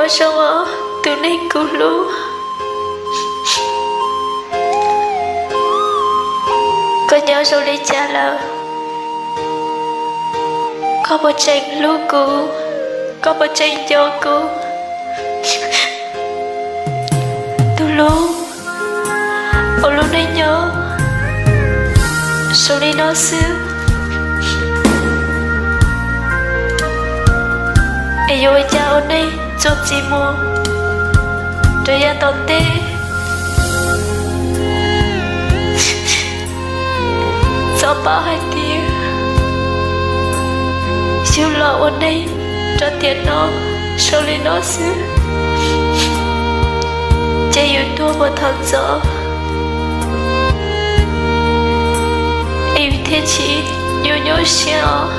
Nyob zoo os, tus neeg kuv hlub. Koj nyob zoo li cas lawm? Koj puas tseem hlub kuv? Koj puas tseem nco kuv? Tus hlub, ua lub neej nyob zoo li no xwb, es yuav ua cas ua neej txuas ntxiv mus rau yav tom ntej? Txhob paub hais tias yus los ua neej rau tiam no zoo li no xwb, ces yus tuag puas thaum ntxov, es yus thiaj tsis nyuaj nyuaj siab os.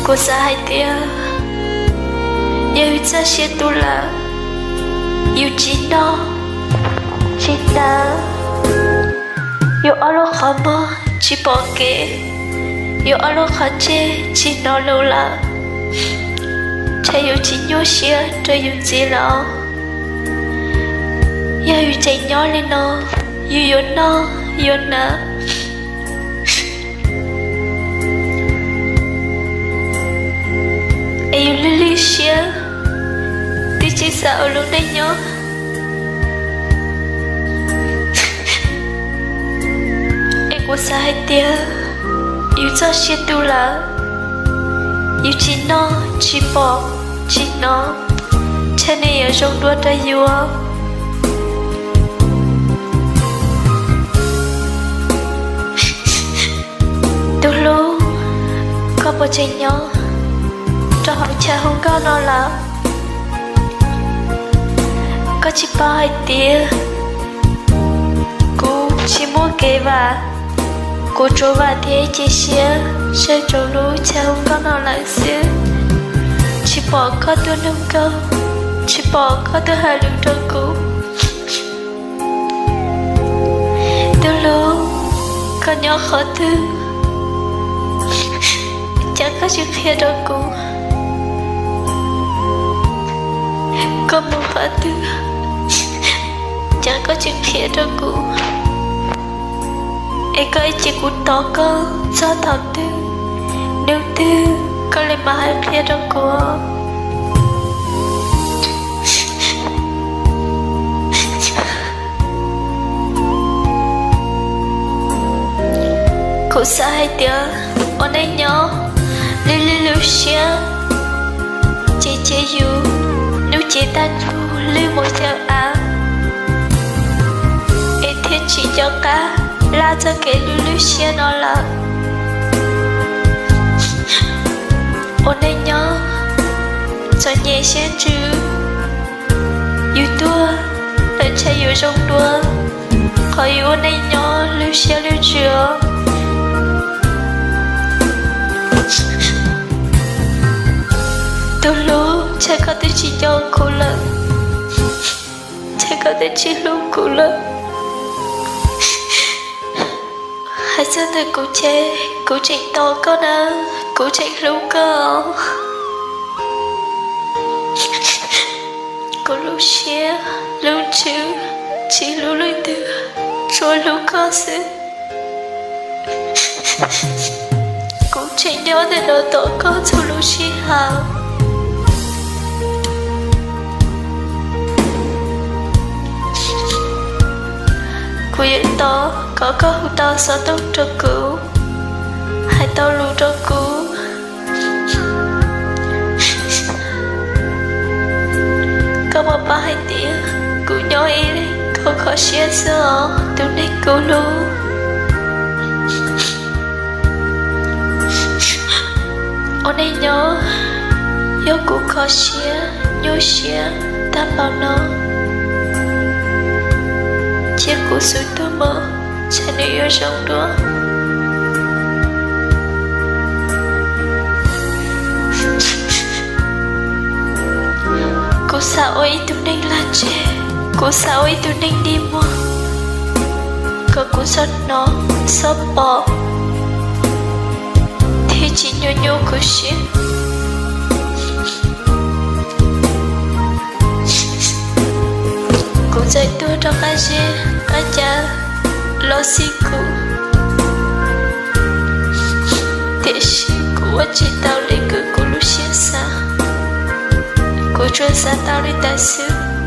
Kuv xav hais tias yog yus txoj sia tu lawm, yus tsis noj tsis hnav, yus ob lub qhov muag tsis pom kev, yus ob lub qhov ntsej tsis hnov lus lawm, ntshe yus tsis nyuaj siab rau yus ntxiv lawm. Yog yus tseem nyob li no, yus yuav noj yuav hnav, es yus lwj lwj siab, twb tsis xav ua lub neej nyob. Es kuv xav hais tias yus txoj sia tu lawm, yus tsis noj tsis pom tsis hnov, ntshe nws yuav zoo dua rau yus. Tus hlub, koj puas tseem nyob rau hauv chav hu nkauj no lawm? Koj tsis paub hais tias kuv tsis muaj kev vam, kuv tsuas vam thiab cia siab saib rau lub chav hu nkauj no lawm xwb. Tsis pom koj tuaj nug nkauj, tsis pom koj tuaj hais lus rau kuv. Tus hlub, koj nyob qhov twg, cas koj tsis qhia rau kuv? Koj mus qhov twg, cas koj tsis qhia rau kuv? Es koj cia kuv tos koj txog thaum twg, hnub twg koj li mam hais qhia rau kuv. Kuv xav hais tias ua neej nyob lwj lwj lub siab, ces cia yus lub cev tag nrho lwj mus chaw av, es thiaj tsis nco qab laj txoj kev lwj lub siab no lawm. Ua neej nyob txom nyem siab ntsws, yus tuag lawm ntshe yuav zoo dua qhov yus ua neej nyob lwj siab lwj ntsws os. Tus hlub, ntshe koj twb tsis nco kuv lawm, ntshe koj twb tsis hlub kuv lawm. Hais txog ntawm kuv ces kuv tseem tos koj na, kuv tseem hlub koj. Kuv lub siab lub ntsws tsis hlub leej twg, tsuas hlub koj xwb. Kuv tseem nyob ntawm no tos koj txhua lub sij hawm. Kuv yuav tos kom koj hu tau xov tooj rau kuv, hais tau lus rau kuv. Koj puas paub hais tias kuv nyob ib leeg kho kho siab xwb os tus neeg kuv hlub. Ua neej nyob yog kuv kho siab nyuaj siab tag npaum no, cia kuv xub tuag mus, ntshe nws yuav zoo dua. Kuv xav ua ib tug neeg lag ntseg, kuv xav ua ib tug neeg dig muag. kom kuv txhob hnov, txhob pom, thiab tsis nyuaj nyuaj kuv siab. Kuv txawm tuag rau qab zeb qab ca los xij kuv, tiam sis kuv ua tsis tau li kuv lub siab xav. Kuv tsuas xav tau li ntawd xwb.